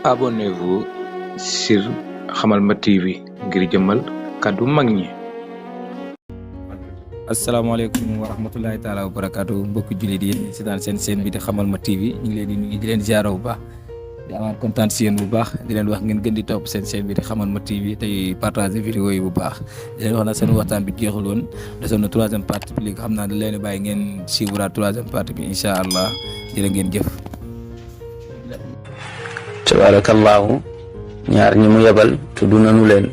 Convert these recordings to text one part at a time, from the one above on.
Abonnez-vous sur Hamalma TV ngir jëmmal kàddu mag ñi. asalaamaaleykum wa rahmatulahi taala wa barakaatu mbokki jullit yi si daan seen bi di Hamalma TV ñu ngi leen di nuyu di leen ziara bu baax di amaat kontaan si yéen bu baax di leen wax ngeen gën di topp seen bi di Hamalma TV tey partager vidéo yi bu baax di leen wax na seen waxtaan bi jeexul woon desoon na troisième partie bi léegi xam naa da leen bàyyi ngeen suivre troisième partie bi incha allah jërë ngeen jëf. tabarakallahu ñaar ñi mu yebal tudd nañu leen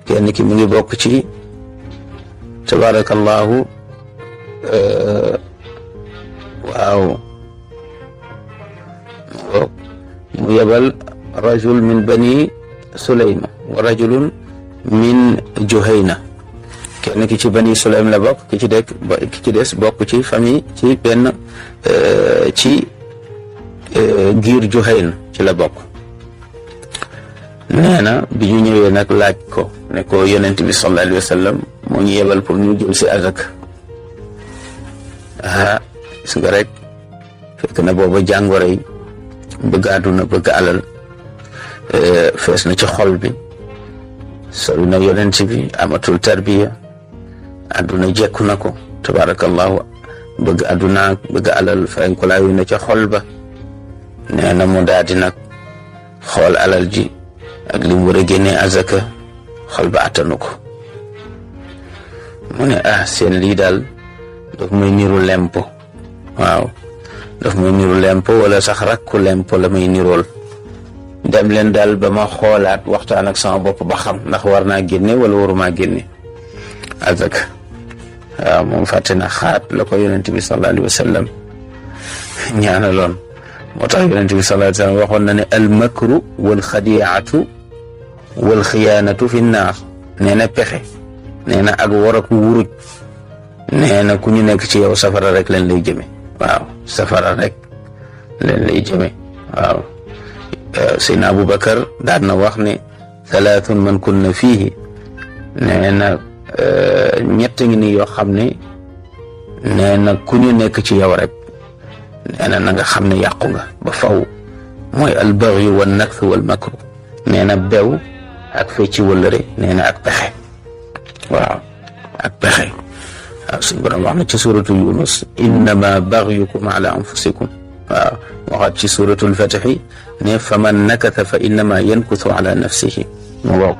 kenn ki mu ngi bokk ci tabarakallahu waaw mu yebal rajul min bani Sulayma wa rajulun min Juhayna kenn ki ci bani Sulaym la bokk ki ci des bokk ci famille ci benn ci giir Juhayn ci la bokk. nee na bi ñu ñëwee nag laaj ko ne ko yonent bi sallallahu alayhi wa sallam moo ñu yebal pour ñu jël si azaka gis nga rek fekk na booba jàngoro yi bëgg àdduna bëgg alal fees na ci xol bi sori na yonent bi amatul tarbiya àdduna jekku na ko tabarakallahu bëgg àdduna bëgg alal ferenkulaayu na ca xol ba nee na mu daal di nag xool alal ji ak li mu war a génnee azaka xol ba attanu ko mu ne seen lii daal daf muy niru lempo waaw daf muy niru lempo wala sax rakku lempo la muy nirool dem leen daal ba ma xoolaat waxtaan ak sama bopp ba xam ndax war naa génne wala waruma génne azaka waaw moom fàtte na xaat la ko yonent bi sallallahu alayhi wa sallam ñaanaloon moo tax yonent bi sallallahu alayhi wa sallam waxoon na ne al makru wal xadiatu wal xiyaanatu fi naar nee na pexe nee na ak war ak wuruj nee na ku ñu nekk ci yow safara rek leen lay jëme waaw safara rek leen lay jëme waaw Seydina Abubakar daan na wax ne thalathun man kunna fiihi nee na ñett ngi ni yoo xam ne nee na ku ñu nekk ci yow rek nee na nga xam ne yàqu nga ba faw mooy albagyu wa nakth wal makru nee na bew ak fecci wëllëre nee na ak pexe waaw ak pexe waaw suñu borom wax na ci suratu Yunus innama bagyukum ala anfusikum waaw waxaat ci suratul Fatihi ne faman nakatha fa innama yankuthu ala nafsihi mu ngoog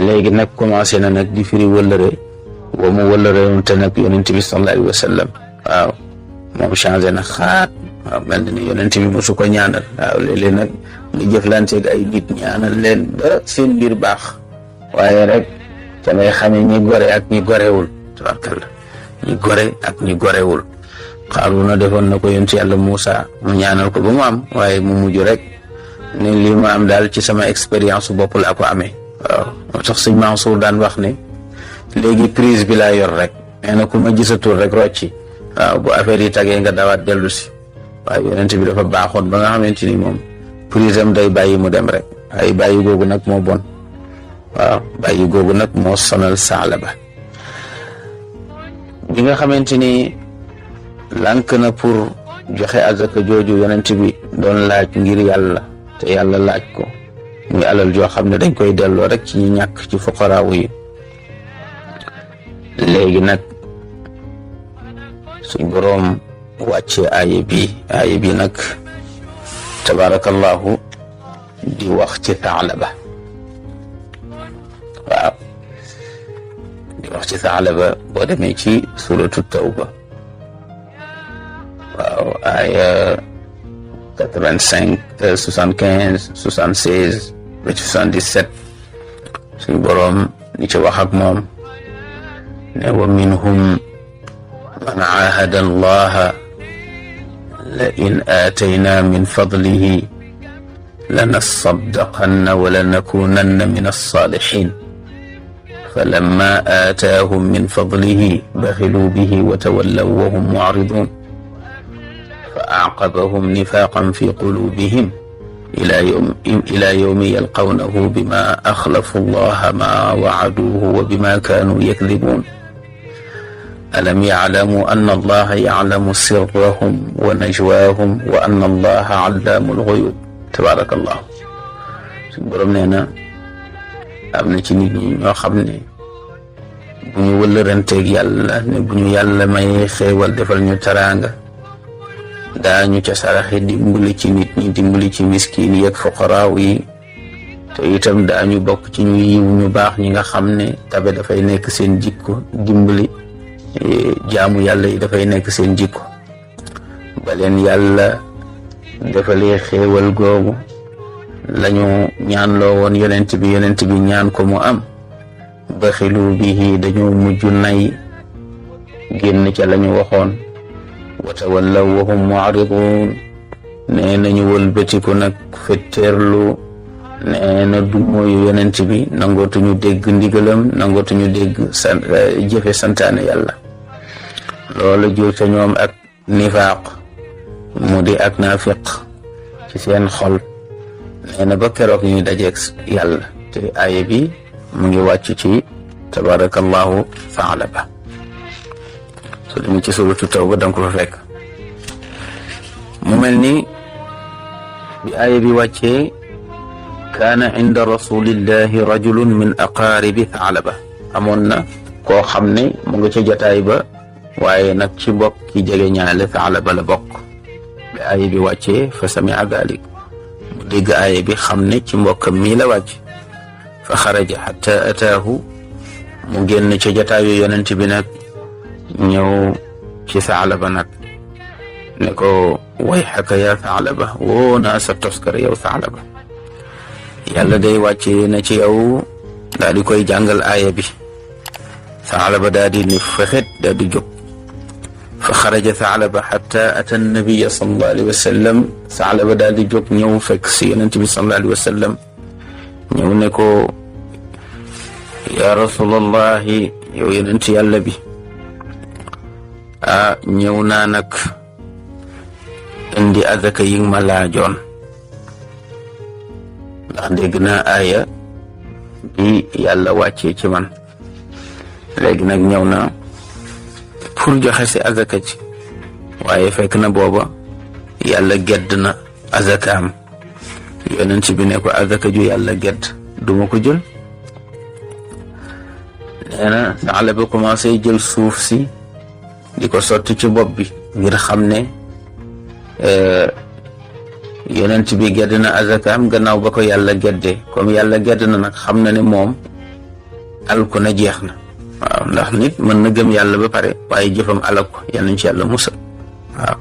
léegi nag commencé na nag di firi wëllëre wa mu wëllëre woon te nag yonent bi sallallahu alayhi wa sallam waaw moom changé na xaat waaw mel ni yonent bi mosu ko ñaanal waaw léeg-léeg nag nga jëflanteeg ay nit ñaanal leen ba seen biir baax waaye rek ca ngay xamee ñi gore ak ñi gorewul tabarkalla ñi gore ak ñi gorewul Xaaruna defoon na ko yonent yàlla Muusa mu ñaanal ko ba mu am waaye mu mujj rek ne lii ma am daal ci sama expérience su bopp laa ko amee waaw moo tax sëñ Mansour daan wax ne léegi prise bi laa yor rek nee na ku ma gisatul rek rocci waaw bu affaire yi tagee nga dawaat dellu si waaye yonent bi dafa baaxoon ba nga xamante ni moom prise am day bàyyi mu dem rek waaye bàyyi googu nag moo bon waaw bàyyi googu nag moo sonal Saalaba bi nga xamante ni lànk na pour joxe azaka jooju yonent bi doon laaj ngir yàlla te yàlla laaj ko muy alal joo xam ne dañ koy delloo rek ci ñi ñàkk ci fuqaraawu yi léegi nag suñ boroom wàcce aaye bi nag tabarakallahu di wax ci Saalaba waaw di wax ci Saalaba boo demee ci suratu Tawba waaw aaya 85 75 76 ba ci 77 suñ boroom ni ci wax ak moom ne wa minhum man aahada allaha la in aatayna min fadlihi lanasaddaqanna wa lanakunanna min alsalihin falamma aataahum min fadlihi baxiluu bihi wa tawallaw wa hum mucridun fa aaqabahum nifaqan fi qulubihim ila yawmi yalqawnahu bima axlafu allaha ma wacaduuhu wa bima kaanuu yakdibun ألم يعلموا أن الله يعلم سرهم ونجواهم وأن الله علام الغيوب tabaarakallahu suñ borom nee na am na ci nit ñi ñoo xam ne bu ñu wëllëranteeg yàlla ne bu ñu yàlla may xéewal defal ñu taraanga daañu ca saraxe dimbali ci nit ñi dimbali ci miskiin yi ak fuqaraaw yi te itam daañu bokk ci ñu yiw ñu baax ñi nga xam ne tabe dafay nekk seen jikko dimbali jaamu yàlla yi dafay nekk seen jikko ba leen yàlla defalee xéewal googu lañu ñaan loo woon yonent bi ñaan ko mu am baxilu bihi dañoo mujj nay génn ca lañu waxoon wa tawallaw wa hum mu'ridun nee nañu wëlbatiku nag fetteerlu nee na du mooyu yonent bi nangootuñu dégg ndigalam nangootuñu dégg jëfe santaane yàlla loolu jur ca ñoom ak nifaaq mu di ak naafiq ci seen xol nee na ba keroog ñuy dajeeg yàlla te aaya bi mu ngi wàcc ci tabarakallahu Saalaba so demu ci suratu Tawba danga ko fa fekk mu mel ni bi aaya bi wàccee kaana inda rasulillahi rajulun min aqaaribi Saalaba amoon na koo xam ne mu nga ca jataay ba waaye nag ci mbokk ki jege ñaale Saalaba la bokk bi aaya bi wàccee fa samia dalik mu dégg aaya bi xam ne ci mbokkam mii la wàcc fa xaraja xata ataahu mu génn ca jataayu yonent bi nag ñëw ci Saalaba nag ne ko wayxaka yaa Saalaba woo naa sa toskare yow Saalaba yàlla day wàcce na ci yow daal di koy jàngal aaya bi Saalaba daal di ni fexet daal di jóg fa xaraja Saalaba xata ata nabiya sallallahu alayhi wa sallam Saalaba daal di jóg ñëw fekk si yonent bi sallallahu alayhi wa sallam ñëw ne ko yaa rasulallahi yow yonent yàlla bi ñëw naa nag indi azaka yi ma laajoon ndax dégg naa aaya bi yàlla wàccee ci man léegi nag ñëw na pour joxe si azaka ci waaye fekk na booba yàlla gedd na azakaam yonent bi ne ko azaka ju yàlla gedd duma ko jël nee na Saalaba commencé jël suuf si di ko sotti ci bopp bi ngir xam ne yonent bi gedd na azakaam gannaaw ba ko yàlla geddee comme yàlla gedd na nag xam na ne moom alku na jeex na waaw ndax nit mën na gëm yàlla ba pare waaye jëfam alak ko yal nañ ci yàlla musal waaw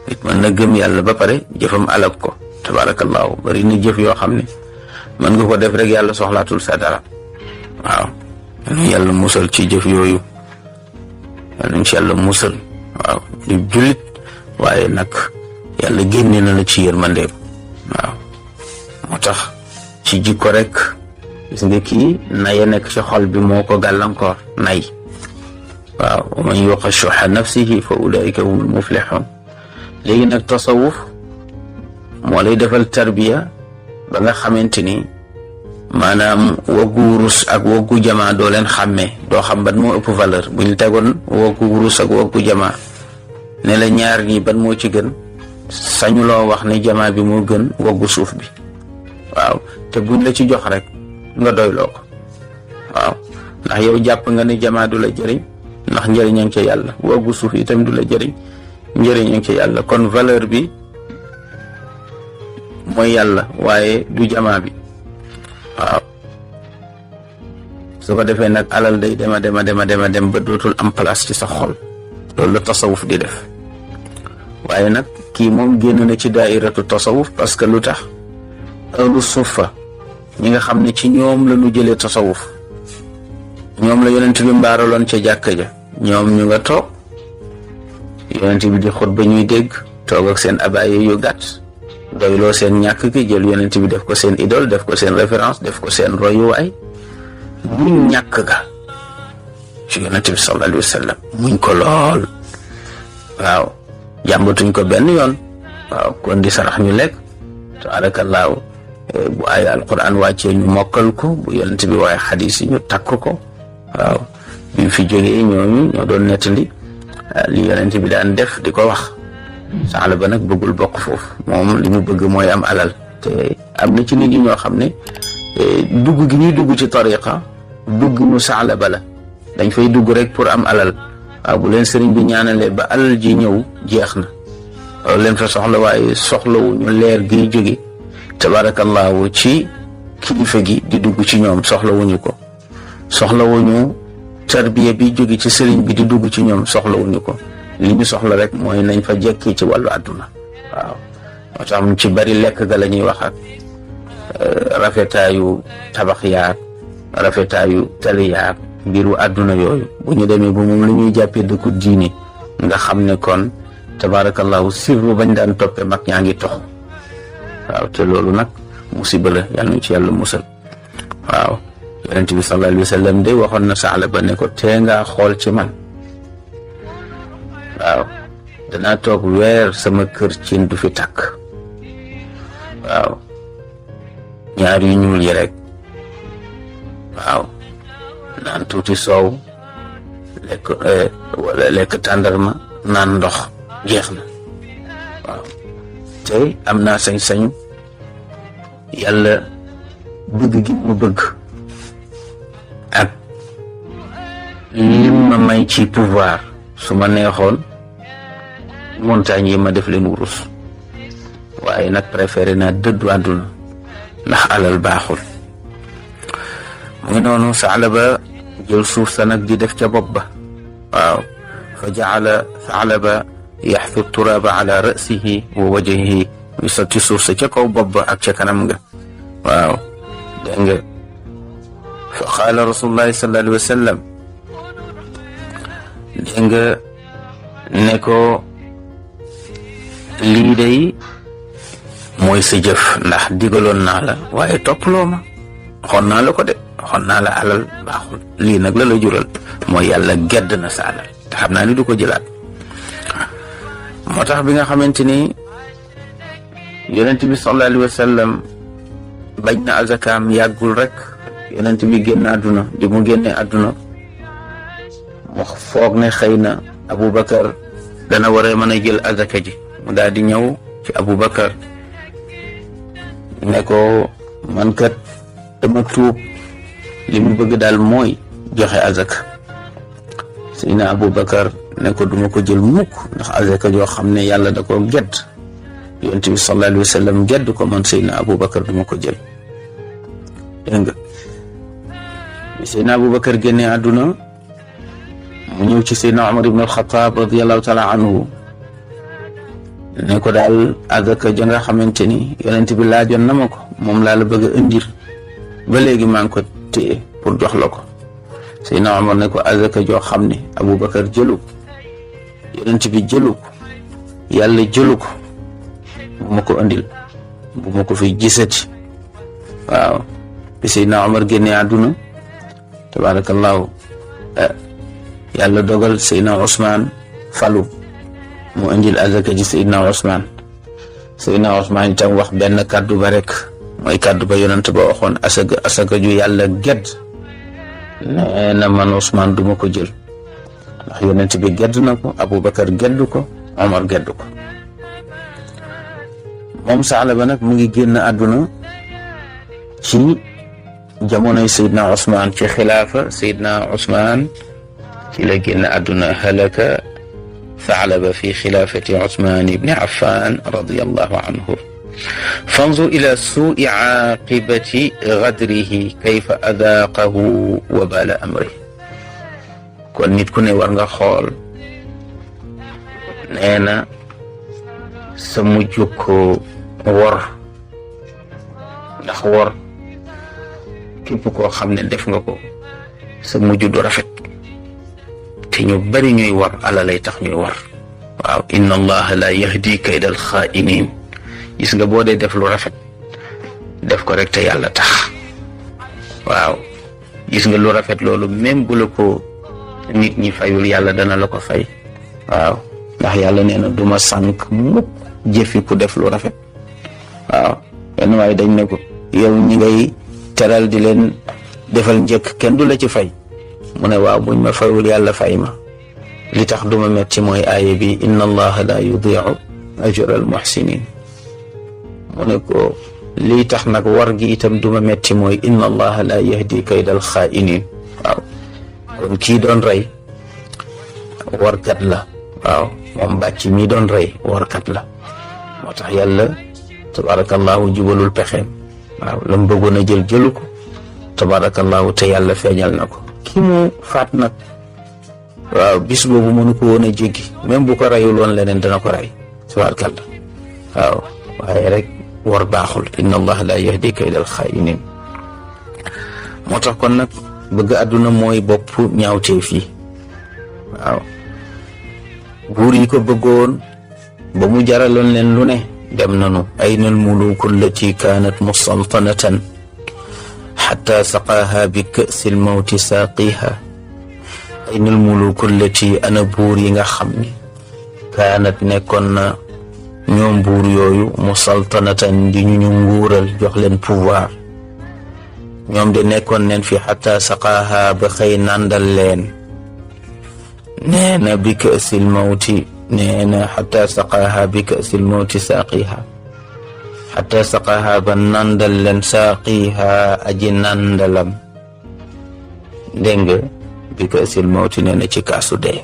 nit mën na gëm yàlla ba pare jëfam alak ko tabarakallahu bari na jëf yoo xam ne mën nga ko def rek yàlla soxlaatul sa dara waaw yàlla musal ci jëf yooyu yal nañ ci yàlla musal waaw di jullit waaye nag yàlla génne na la ci yërmandeem waaw moo tax ci jikko rek gis nga kii naye nekk ci xol bi moo ko gàllankoor nay waaw wa man yuqa shuha nafsihi fa ulaika humul muflihun léegi nag tasawuf moo lay defal tarbiya ba nga xamante ni maanaam waggu wurus ak waggu jamaa doo leen xàmmee doo xam ban moo ëpp valeur bu ñu tegoon waggu wurus ak waggu jamaa ne la ñaar ñi ban moo ci gën sañuloo wax ne jamaa bi moo gën waggu suuf bi waaw te buñ la ci jox rek nga doyloo ko waaw ndax yow jàpp nga ne jamaa du la jëriñ ndax njëriñ a ngi ca yàlla waggu suuf itam du la jëriñ njëriñ a ngi ca yàlla kon valeur bi mooy yàlla waaye du jamaa bi waaw su ko defee nag alal day dema dem ba dootul am place ci sa xol loolu la tasawuf di def waaye nag kii moom génn na ci daairatu tasawuf parce que lu tax ahlu sufa ñi nga xam ne ci ñoom la ñu jëlee tasawuf ñoom la yonent bi mbaaraloon ca jàkka ja ñoom ñu nga toog yonent bi di xutba ñuy dégg toog ak seen abaaye yu gàtt doyloo seen ñàkk ki jël yonent bi def ko seen idole def ko seen référence def ko seen royuwaay muñ ñàkk ga ci yonent bi sallallahu alayhi wa sallam muñ ko lool waaw jàmbatuñ ko benn yoon waaw kon di sarax ñu lekk tabaarakallaahu bu ay alquran wàccee ñu mokkal ko bu yonent bi waaye xadis yi ñu takk ko waaw bi fi jógee ñooñu ñoo doon nettali li yonent bi daan def di ko wax Saalaba nag bëggul bokk foofu moom li mu bëgg mooy am alal te am na ci nit ñi ñoo xam ne dugg gi ñuy dugg ci tariqa dugg mu Saalaba la, dañ fay dugg rek pour am alal. waaw bu leen sëriñ bi ñaanalee ba alal ji ñëw jeex na loolu leen fa soxla, waaye soxlawuñu leer gi jóge tabarakallahu ci kilifa gi di dugg ci ñoom, soxlawuñu ko. soxlawuñu tarbiya bi jóge ci sëriñ bi di dugg ci ñoom, soxlawuñu ko. li ñu soxla rek mooy nañ fa jekki ci wàllu àdduna. waaw moo tax ci bari lekk ga la ñuy wax ak rafetaayu tabax yaag rafetaayu tali yaag mbiru àdduna yooyu. bu ñu demee ba moom la ñuy jàppee dëkku diine nga xam ne kon tabarakallahu sirru bañ daan toppe mag ñaa ngi tox. waaw te loolu nag musiba la, yàlla ñu ci yàlla musal. waaw yonent bi sallallahu alayhi wa sallam de waxoon na Saalaba ne ko tee ngaa xool ci man. waaw danaa toog weer sama kër cin du fi takk. waaw ñaar yu ñuul yi rek. waaw naan tuuti soow lekk wala lekk tàndarma naan ndox jeex na. waaw te am naa sañ-sañu yàlla bëgg gi mu bëgg ak lim ma may ci pouvoir, su ma neexoon montagne yi ma def leen wurus, waaye nag préféré naa dëddu àdduna ndax alal baaxul. mu ngi noonu Saalaba jël suuf sa nag di def ca bopp ba. waaw fa jaala Saalaba yaxtu turaaba ala rasihi wa wajhihi, muy sotti suuf sa ca kaw bopp ba ak ca kanam nga. waaw dégg nga fa qaala rasulullahi sallallahu alayhi wa sallam, dégg nga ne ko lii day mooy sa jëf, ndax digaloon naa la waaye topploo ma. xon naa la ko de, xon naa la alal baaxul, lii nag la la jural mooy yàlla gedd na sa alal te xam naa ni du ko jëlaat. moo tax bi nga xamante ni yonent bi sallallahu alayhi wa sallam bañ na azakaam yàggul rek yonent bi génn àdduna, di mu génne àdduna mu foog ne xëy na Aboubacar dana war a mën a jël azaka ji, mu daal di ñëw ci Aboubacar ne ko man kat dama tuub, li mu bëgg daal mooy joxe azaka. Seydina Aboubacar ne ko duma ko jël mukk, ndax azaka joo xam ne yàlla da ko gedd, yonent bi sallallahu alayhi wa sallam gedd ko, man Seydina Aboubacar duma ko jël. dégg nga bi Seydina Aboubacar génnee àdduna mu ñëw ci Seydina Omar ibn al-Khattab radiyallahu taala anhu ne ko daal azaka ja nga xamante ni yonent bi laajoon na ma ko, moom laa la bëgg a indil, ba léegi maa ngi ko téye pour jox la ko. Seydina Omar ne ko azaka joo xam ne Aboubacar jëlu ko, yonent bi jëlu ko, yàlla jëlu ko, bu ma ko indil, bu ma ko fi gisati. waaw bi Seydina Omar génnee àdduna tabarakallahu yàlla dogal Seydina Ousmane falu, mu indil azaka ji Seydina Ousmane. Seydina Ousmane itam wax benn kàddu ba rek, mooy kàddu ba yonent ba waxoon, asaka ju yàlla gedd. nee na man Ousmane duma ko jël, ndax yonent bi gedd na ko, Aboubacar gedd ko, Omar gedd ko. moom Saalaba nag mu ngi génn àdduna ci jamonoy Seydina Ousmane, ci xilaafa Seydina Ousmane ci la génn àdduna. halaka Saalaba fi xilaafati Ousmane ibni Affan radiyallahu anhu. fanzur ila suui caaqibati gadrihi kayfa adaaqahu wabala amri. kon nit ku ne war nga xool, nee na sa mujj ko wor, ndax wor képp koo xam ne def nga ko sa mujj du rafet. te ñu bari ñuy war ala lay tax ñuy war. waaw inna allaha la yahdi kayda alxaa'iniin. gis nga boo dee def lu rafet def ko rek te yàlla tax. waaw gis nga lu rafet loolu même bu la ko nit ñi fayul yàlla dana la ko fay. waaw ndax yàlla nee na duma sànk mukk jëfi ku def lu rafet. waaw benn waaye dañ ne ko yow ñi ngay teral di leen defal njëkk kenn du la ci fay. mu ne waaw buñ ma fayul yàlla fay ma. li tax duma metti mooy aaya bi inna allaha la yudii'u ajra al muhsinin. mu ne ko lii tax nag war gi itam duma metti mooy inna allaha la yahdi kaydal xaa'iniin waaw kon kii doon rey warkat la waaw moom bàcc mi doon rey warkat la moo tax yàlla tabarakallahu jubalul pexeem waaw la mu bëggoon a jël jëlu ko tabarakallahu te yàlla feeñal na ko ki mu faat nag waaw bis boobu mënu ko woon a jéggi même bu ko reyul woon leneen dana ko rey tabarakallah waaw waaye rek war baaxul inna allah la yahdi kaydal xaa'iniin moo tax kon nag bëgg àdduna mooy bopp ñaawteef yi waaw buur yi ko bëggoon ba mu jaraloon leen lu ne dem nanu ayna almuluku allati kaanat musaltanatan xatta saqaaha bi kësil mawti saaqiha ayna almuluku allati ana buur yi nga xam ne kaanat nekkoon na ñoom buur yooyu musaltanatan di ñu nguural jox leen pouvoir ñoom de nekkoon neen fi xatta saqaaha ba xëy nandal leen nee na bi kësil mawti nee na xatta saqaaha bi kësil mawti saaqiha xatta saqaaha ba nandal leen saaqiha aji nandalam dégg nga bi kësil mawti nee na ci kaasu dee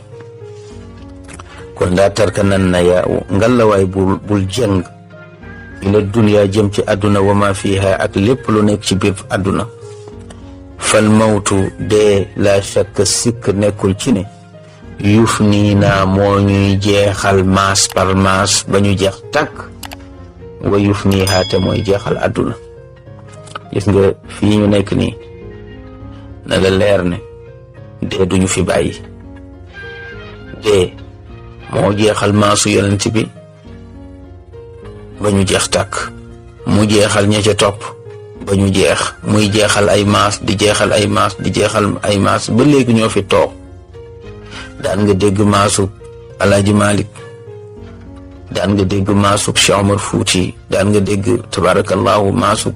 kon daa tarka nan na yaa ngalawaay bul jëng ila dunya jëm ci àdduna wa ma fiha ak lépp lu nekk ci biir àdduna fal mawtu dee la shakk sikk nekkul ci ne yuf nii naa moo ñuy jeexal maas par maas ba ñu jeex tàkk wa yuf nii haate mooy jeexal àdduna gis nga fii ñu nekk nii na la leer ne dee duñu fi bàyyi dee moo jeexal maasu yonent bi ba ñu jeex tàkk mu jeexal ña ca topp ba ñu jeex muy jeexal ay maas di jeexal ay maas di jeexal ay maas ba léegi ñoo fi toog daan nga dégg maasub Alaaji Malik daan nga dégg maasub Cheikh Omar Fouti daan nga dégg tabarakallahu maasub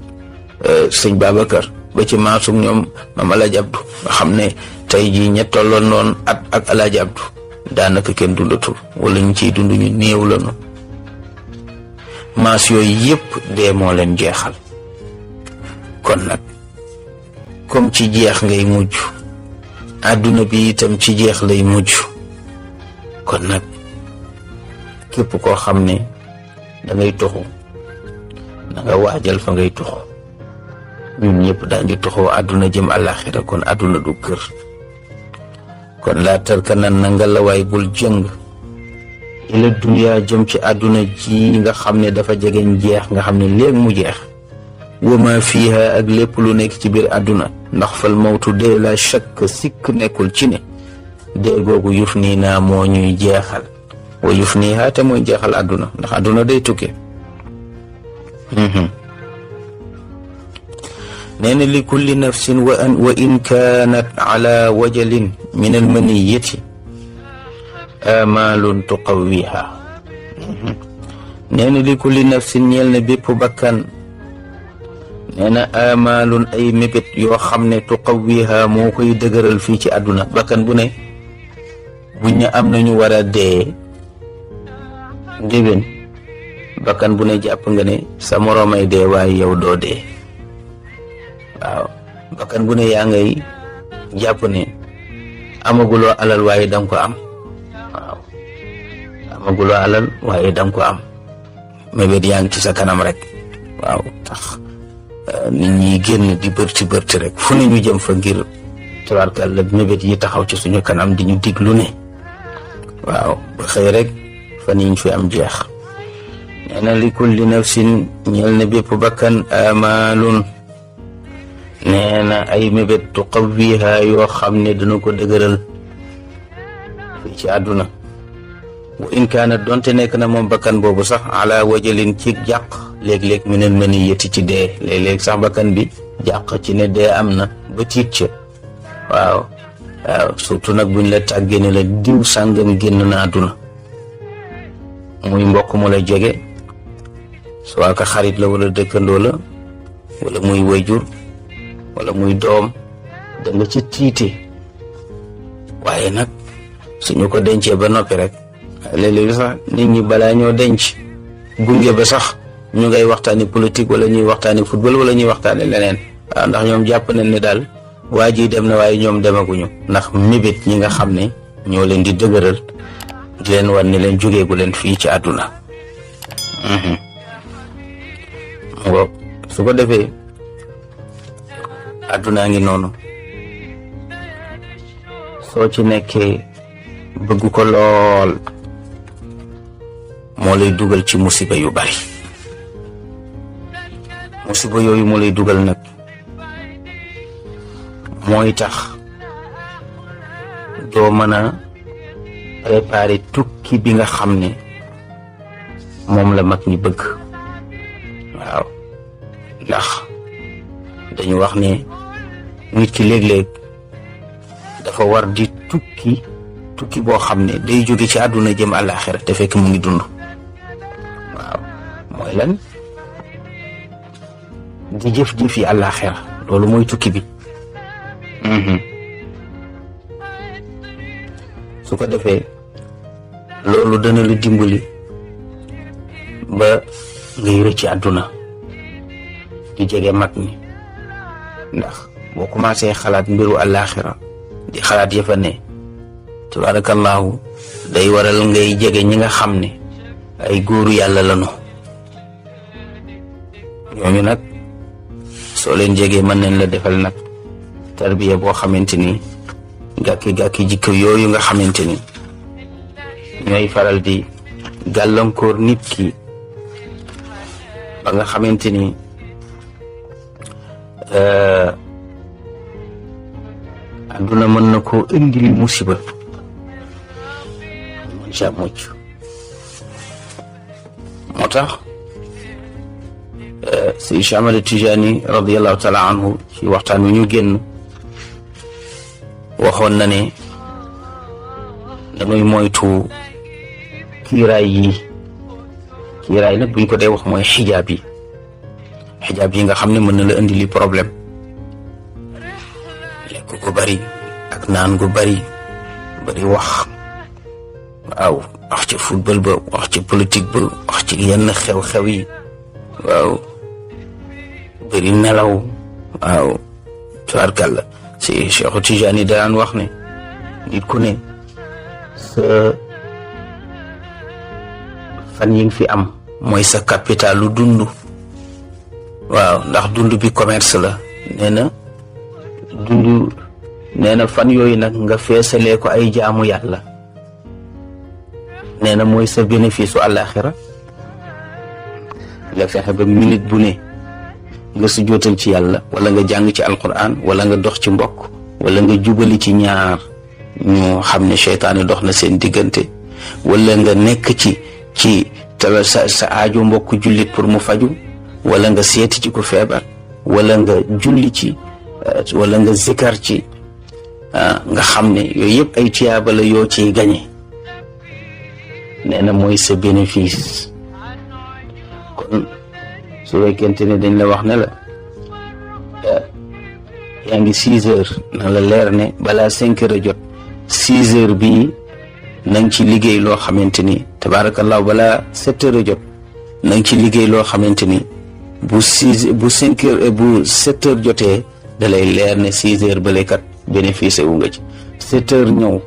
sëñ Babacar ba ci maasub ñoom maam Alaaji Abdu nga xam ne tey jii ña tolloon noonu at ak Alaaji Abdu daanaka kenn dundatul wala ñu ciy dund ñu néew lanu maas yooyu yëpp dee moo leen jeexal kon nag comme ci jeex ngay mujj àdduna bi itam ci jeex lay mujj kon nag képp koo xam ne da ngay toxu na nga waajal fa ngay toxu ñun ñëpp daañu toxoo àdduna jëm àllaaxira kon àdduna du kër kon laa tarkanan na nga lawaay bul jëng ila dunya jëm ci àdduna ji nga xam ne dafa jegeñ jeex nga xam ne léegi mu jeex wa ma fiha ak lépp lu nekk ci biir àdduna ndax fal mawtu dee la shakk sikk nekkul ci ne dee googu yuf nii naa moo ñuy jeexal wa yuf nii haa te mooy jeexal àdduna ndax àdduna day tukkee nee na li kulli nafsin wa in kaanat ala wajalin min almaniyati amalun tuqawiha nee na li kulli nafsin ñeel na bépp bakkan nee na amalun ay mébét yoo xam ne tuqawiha moo koy dëgëral fii ci àdduna bakkan bu ne buñ ne am nañu war a dee déwén bakkan bu ne jàpp nga ne sa moroomay dee waaye yow doo dee waaw bakkan bu ne yaa ngay jàpp ne amaguloo alal waaye danga ko am waaw amaguloo alal waaye danga ko am mébét yaa ngi ci sa kanam rek waaw tax nit ñi génn di bërti rek fu ne ñu jëm fa ngir tabaarkalla mébét yi taxaw ci suñu kanam di ñu dig lu ne waaw ba xëy rek fan yiñ fi am jeex nee na li kulli nafsin ñeel na bépp bakkan amalun nee na ay mébét tuqawiha yoo xam ne dina ko dëgëral fii ci àdduna wa in kaanat donte nekk na moom bakkan boobu sax ala wajalin ci jàq léeg-léeg minal maniyati ci dee léeg-léeg sax bakkan bi jàq ci ne dee am na ba tiit ca waaw surtout nag buñ la tàggee ne la diw sàngam génn na àdduna muy mbokk mu la jege soit ka xarit la wala dëkkandoo la wala muy wayjur wala muy doom da nga ci tiite waaye nag suñu ko dencee ba noppi rek léeg-léeg sax nit ñi balaa ñoo denc gunge ba sax ñu ngay waxtaani politique wala ñuy waxtaani football wala ñuy waxtaani leneen. waaw ndax ñoom jàpp nañ ne daal waa ji dem na waaye ñoom demaguñu ndax mébét ñi nga xam ne ñoo leen di dëgëral di leen wan ne leen jógeegu leen fii ci àdduna. su ko defee àddunaa ngi noonu soo ci nekkee bëgg ko lool moo lay dugal ci musiba yu bari. musiba yooyu moo lay dugal nag mooy tax doo mën a préparer tukki bi nga xam ne moom la mag ñi bëgg. waaw ndax dañu wax ne nit ki léeg-léeg dafa war di tukki boo xam ne day jóge ci àdduna jëm àllaaxira te fekk mu ngi dund. waaw mooy lan di jëf yi àllaaxira loolu mooy tukki bi. su ko defee loolu dana la dimbali ba ngay rëcc àdduna di jege mag ñi ndax boo commencé xalaat mbiru àllaaxira di xalaat yëfa ne tabaarakallaahu day waral ngay jege ñi nga xam ne ay góoru yàlla lañu. ñooñu nag soo leen jegee mën nañ la defal nag tarbiya boo xamante ni gàkki jikko yooyu nga xamante ni ñooy faral di gàllankoor nit ki ba nga xamante ni àdduna mën na koo indil musiba mën ca mucc. moo tax Seydi Cheikh Ahmad Tijaani radiyallahu taala anhu ci waxtaan wi ñu génn waxoon na ne dañuy moytu kiiraay nag buñ ko dee wax mooy xijaab yi nga xam ne mën na la indi li problème. lekk gu bari ak naan gu bari wax. waaw wax ci football ba wax ci politique ba wax ci yenn xew-xew yi. waaw bari nelaw. waaw tubaarkàlla si Cheikh Tijaani daan wax ne nit ku ne sa fan yi nga fi am mooy sa capital lu dund. waaw ndax dund bi commerce la. nee na fan yooyu nag nga feesalee ko ay jaamu yàlla nee na mooy sa bénéfice u àllaaxira. nga fexe ba minute bu ne nga su jootal ci yàlla wala nga jàng ci alquran wala nga dox ci mbokk wala nga jubali ci ñaar ñu xam ne seytaane dox na seen diggante wala nga nekk ci sa aajo mbokk jullit pour mu faju wala nga seeti ci ku feebar wala nga julli ci wala nga zikar ci nga xam ne yooyu yëpp ay tiyaaba la yoo ciy gañe. nee na mooy sa bénéfice. kon su fekkente ne dañ la wax ne la yaa ngi 6 heures na la leer ne balaa 5 heures a jot 6 heures bii na nga ci liggéey loo xamante ni tabaarakallaahu balaa 7 heures a jot na nga ci liggéey loo xamante ni bu 7 heures jotee da lay leer ne 6 heures bële kat bénéficié wu nga ci. 7 heures ñëw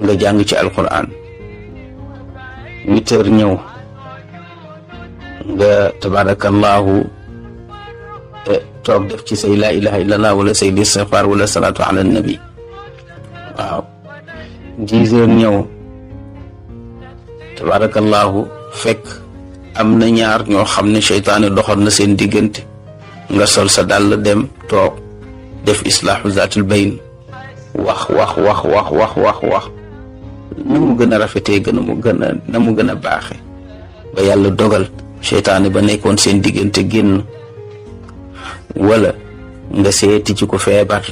nga jàng ci alquran 8 heures ñëw nga tabarakallahu toog def ci say laa ilaha illallah wala say istighfar wala salaatu ala nabi. waaw 10 heures ñëw tabarakallahu fekk am na ñaar ñoo xam ne seytaane doxoon na seen diggante nga sol sa dàll dem toog def islaahu zaatul bayn wax na mu gën a rafetee na mu gën a baaxe ba yàlla dogal seytaane ba nekkoon seen diggante génn. wala nga seeti ci ko feebar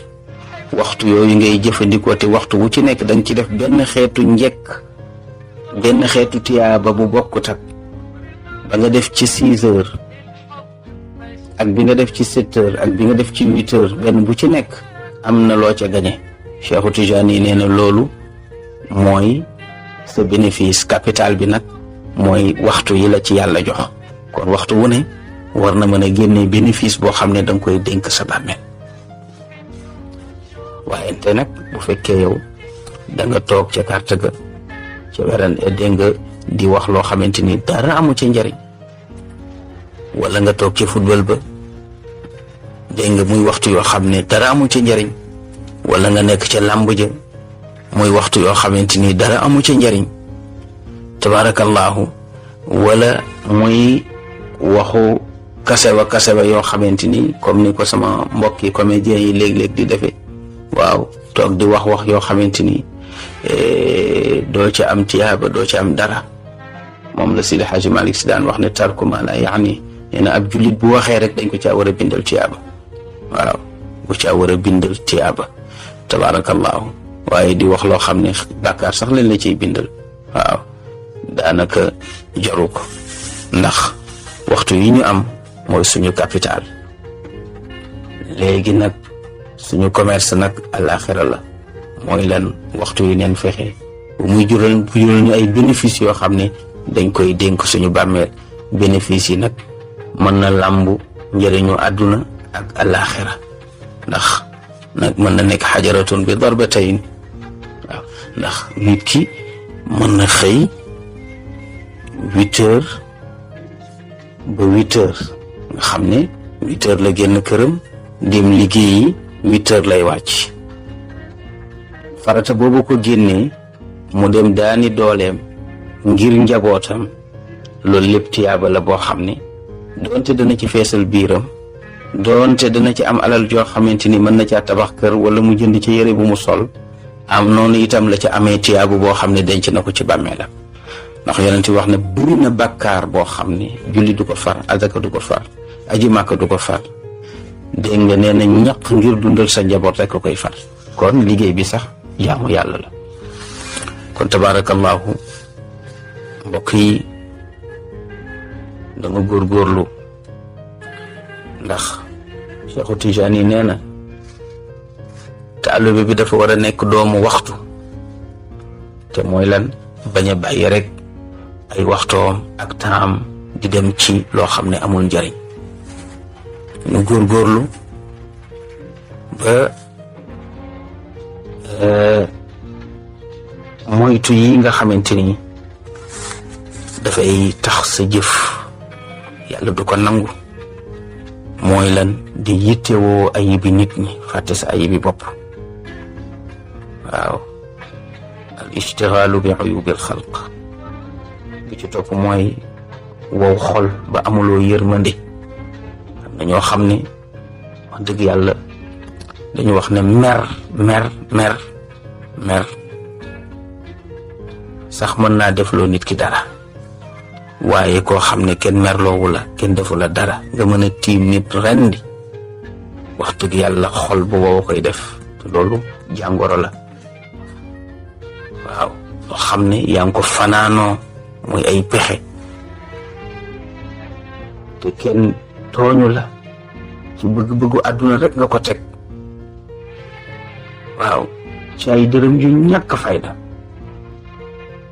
waxtu yooyu ngay jëfandikoo te waxtu wu ci nekk danga ci def benn xeetu njekk benn xeetu tiyaaba bu bokkut ak ba nga def ci 6 heures ak bi nga def ci 7 heures ak bi nga def ci 8 heures benn bu ci nekk am na loo ca gañe. Cheikh Tijaani nee na loolu mooy sa bénéfice capital bi nag mooy waxtu yi la ci yàlla jox. kon waxtu wu ne war na mën a génne bénéfice boo xam ne danga koy dénk sa bàmmeel. waaye te nag bu fekkee yow da nga toog ca carte ga ca weran dégg nga di wax loo xamante ni dara amu ca njariñ, wala nga toog ca football ba dégg nga muy waxtu yoo xam ne dara amu ca njariñ, wala nga nekk ca làmb ja muy waxtu yoo xamante ni dara amu ca njariñ tabarakallahu, wala muy waxu kasewa yoo xamante ni comme ni ko sama mbokki comédiens yi léeg-léeg di defee. waaw toog di wax yoo xamante ni doo ca am tiyaaba doo ca am dara. moom la Seydi Hadji Malick Sy daan wax ne tarku ma la yaani, nee na ab jullit bu waxee rek dañ ko caa war a bindal tiyaaba. waaw bu caa war a bindal tiyaaba tabarakallahu, waaye di wax loo xam ne bàkkaar sax leen la ciy bindal. waaw daanaka jaru ko, ndax waxtu yi ñu am mooy suñu capital. léegi nag suñu commerce nag àllaaxira la, mooy lan waxtu yi neen fexe bu muy jural ñu ay bénéfices yoo xam ne dañ koy dénk suñu bàmmeel. bénéfices yi nag mën na làmbu njëriñu àdduna ak àllaaxira, ndax nag mën na nekk xajaratun bi darbatayn. waaw ndax nit ki mën na xëy 8 heures ba 8 heures, nga xam ne 8 heures la génn këram dem liggéeyi, 8 heures lay wàcc. farata boobu ko génnee mu dem daani dooleem ngir njabootam, loolu lépp tiyaaba la boo xam ne doonte dana ci feesal biiram, doonte dana ci am alal joo xamante ni mën na caa tabax kër wala mu jënd ci yére bu mu sol, am noonu itam la ca amee tiyaabu boo xam ne denc na ko ci bàmmeelam. ndax yonent wax ne bëri na bàkkaar boo xam ne julli du ko far, azaka du ko far, aji màkka du ko far, dégg nga nee na ñaq ngir dundal sa njaboot rek ko koy far. kon liggéey bi sax jaamu yàlla la. kon tabarakallahu mbokk yi dama góorgóorlu, ndax Cheikhu Tijaani nee na taalibe bi dafa war a nekk doomu waxtu, te mooy lan bañ a bàyyi rek ay waxtoom ak taam di dem ci loo xam ne amul njariñ. ñu góorgóorlu ba moytu yi nga xamante ni dafay tax sa jëf yàlla du ko nangu. mooy lan di yittewoo ayibi nit ñi fàtte sa ayibi bopp. waaw al istigaalu bi uyubil xalq. bi ci topp mooy wow xol ba amuloo yërmande. am na ñoo xam ne wax dëgg yàlla dañu wax ne mer sax mën naa defloo nit ki dara, waaye koo xam ne kenn merloowu la, kenn defu la dara, nga mën a tiim nit rendi, wax dëgg yàlla xol bu wow koy def, te loolu jàngoro la. waaw loo xam ne yaa ngi ko fanaanoo muy ay pexe, te kenn tooñu la, ci bëgg-bëggu àdduna rek nga ko teg. waaw ci ay dërëm yu ñàkk fayda.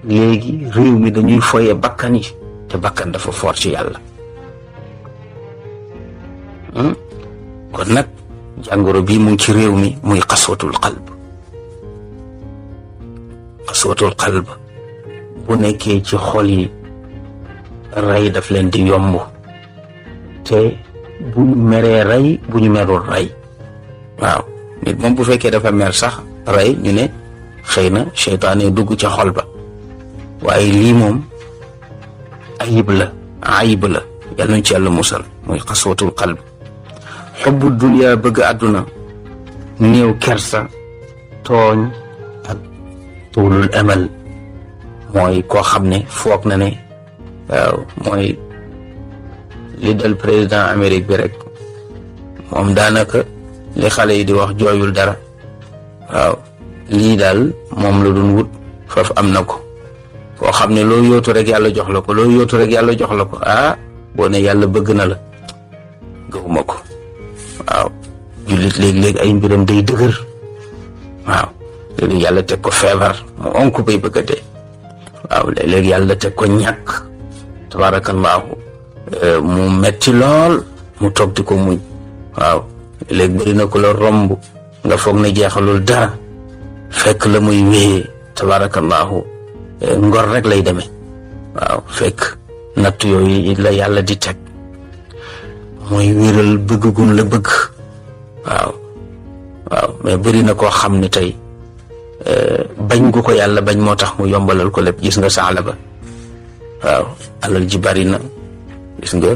léegi réew mi dañuy foye bakkan yi, te bakkan dafa foor ci yàlla. kon nag jàngoro bii mu ngi ci réew mi muy xaswatul qalb. xaswatul qalb bu nekkee ci xol yi, rey daf leen di yomb, te bu ñu meree rey, bu ñu merul rey. waaw nit moom bu fekkee dafa mer sax rey, ñu ne xëy na seytaane dugg ca xol ba, waaye lii moom ayib la yàlla nañ ci yàlla musal, muy xaswatul qalb. xubbu dunya, bëgg àdduna, néew kersa, tooñ ak tuulul amal. mooy koo xam ne foog na ne waaw mooy li dal président Amérique bi rek, moom daanaka li xale yi di wax jooyul dara. waaw lii daal moom la doon wut, foofu am na ko. koo xam ne loo yootu rek yàlla jox la ko, loo yootu rek yàlla jox la ko, boo ne yàlla bëgg na la, gëwuma ko. waaw jullit léeg-léeg ay mbiram day dëgër. waaw léeg-léeg yàlla teg ko feebar mu onk bay bëgg a dee. waaw léeg-léeg yàlla teg ko ñàkk, tabarakallahu mu metti lool mu toog di ko muñ. waaw léegi bëri na ko la romb nga foog ne jeexalul dara fekk la muy wéyee tabarakallahu ngor rek lay demee. waaw fekk natt yooyu la yàlla di teg mooy wéral bëgg gum la bëgg. waaw mais bëri na koo xam ne tey bañ gu ko yàlla bañ moo tax mu yombalal ko lépp. gis nga Saalaba waaw alal ji bari na gis nga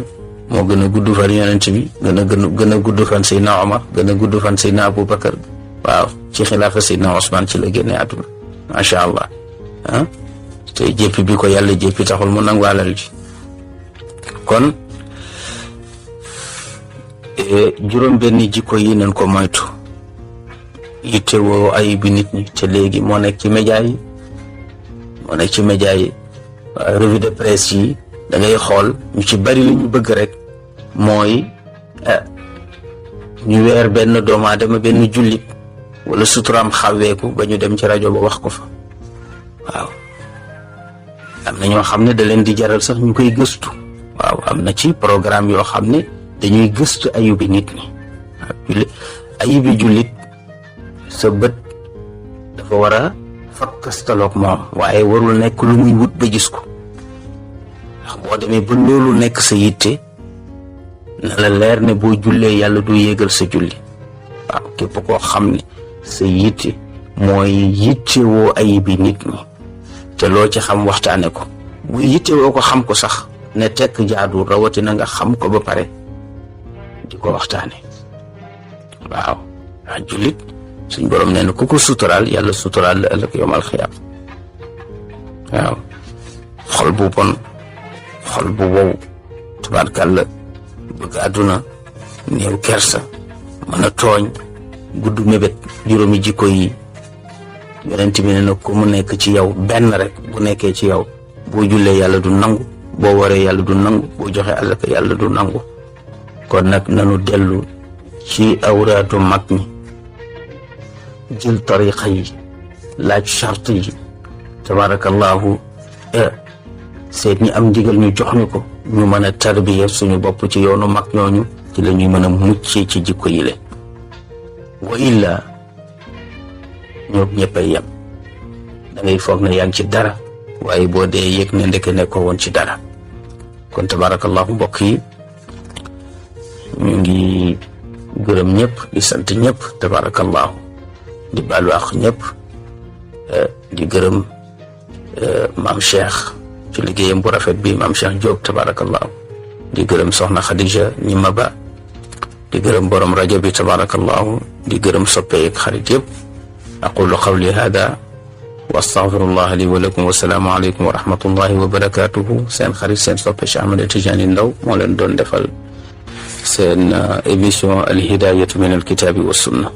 moo gën a gudd fan yonent bi gën a gudd fan Seydina Omar gën a gudd fan Seydina Aboubacar. waaw ci xilaafa Seydina Ousmane ci la génne àdduna macha allah te jéppi bi ko yàlla jéppi taxul mu nangu alal ji. kon juróom benn jikko yi nañ ko moytu yitte woo ayib bi nit ñi te léegi moo nekk ci média yi revue de presse yi da ngay xool ñu ci bari li ñu bëgg rek mooy ñu weer benn doomu aadama benn jullit wala suturaam xaweeku ba ñu dem ci rajo ba wax ko fa. waaw am na ñoo xam ne da leen di jaral sax ñu koy gëstu. waaw am na ci programme yoo xam ne dañuy gëstu ayubi nit ñi. ayubi jullit sa bët dafa war a fakkastaloog moom waaye warul nekk lu muy wut ba gis ko. ndax boo demee ba loolu nekk sa yitte na la leer ne boo jullee yàlla du yéegal sa julli. waaw képp koo xam ne sa yitte mooy yitte woo ayibi nit ñi te loo ci xam waxtaane ko bu yitte woo ko xam ko sax ne tekk jaadu rawatina nga xam ko ba pare di ko waxtaane. waaw jullit suñ borom nee na ku ko suturaal yàlla suturaal la ëllëg yawmal xiyaam. waaw xol bu bon xol bu wow tubaarkàlla bëgg àdduna néew kersa mën a tooñ gudd mébét juróomi jikko yi yonent bi ne na ku mu nekk ci yow benn rek bu nekkee ci yow boo jullee yàlla du nangu boo waree yàlla du nangu boo joxe àllaka yàlla du nangu. kon nag nanu dellu ci awraatu mag ñi jël tariqa yi laaj charte yi tabarakallahu seet ñi am ndigal ñu jox ñu ko ñu mën a tarbiya suñu bopp ci yoonu mag ñooñu ci la ñuy mën a muccee ci jikko yi le wa illa ñoom ñëppay yem da ngay foog ne yaa ngi ci dara waaye boo dee yëg ne ndeke nekkoo woon ci dara. kon tabarakallahu mbokk yi ñu ngi gërëm ñëpp di sant ñëpp tabarakallahu di baalu àq ñëpp di gërëm maam Cheikh ci liggéeyam bu rafet bi maam Cheikh Diop tabarakallahu di gërëm soxna Khadija ñima ba di gërëm borom rajo bi tabarakallahu di gërëm soppeek xarit yëpp aqulu qawli hada wa astaghfirullah li wa lakum wa salaamu aleykum wa rahmatullahi wa barakatuhu seen xarit seen soppe Cheikh Ahmed Tidiane Ndao moo leen doon defal seen émission al hidayatu min al kitabi wa sunna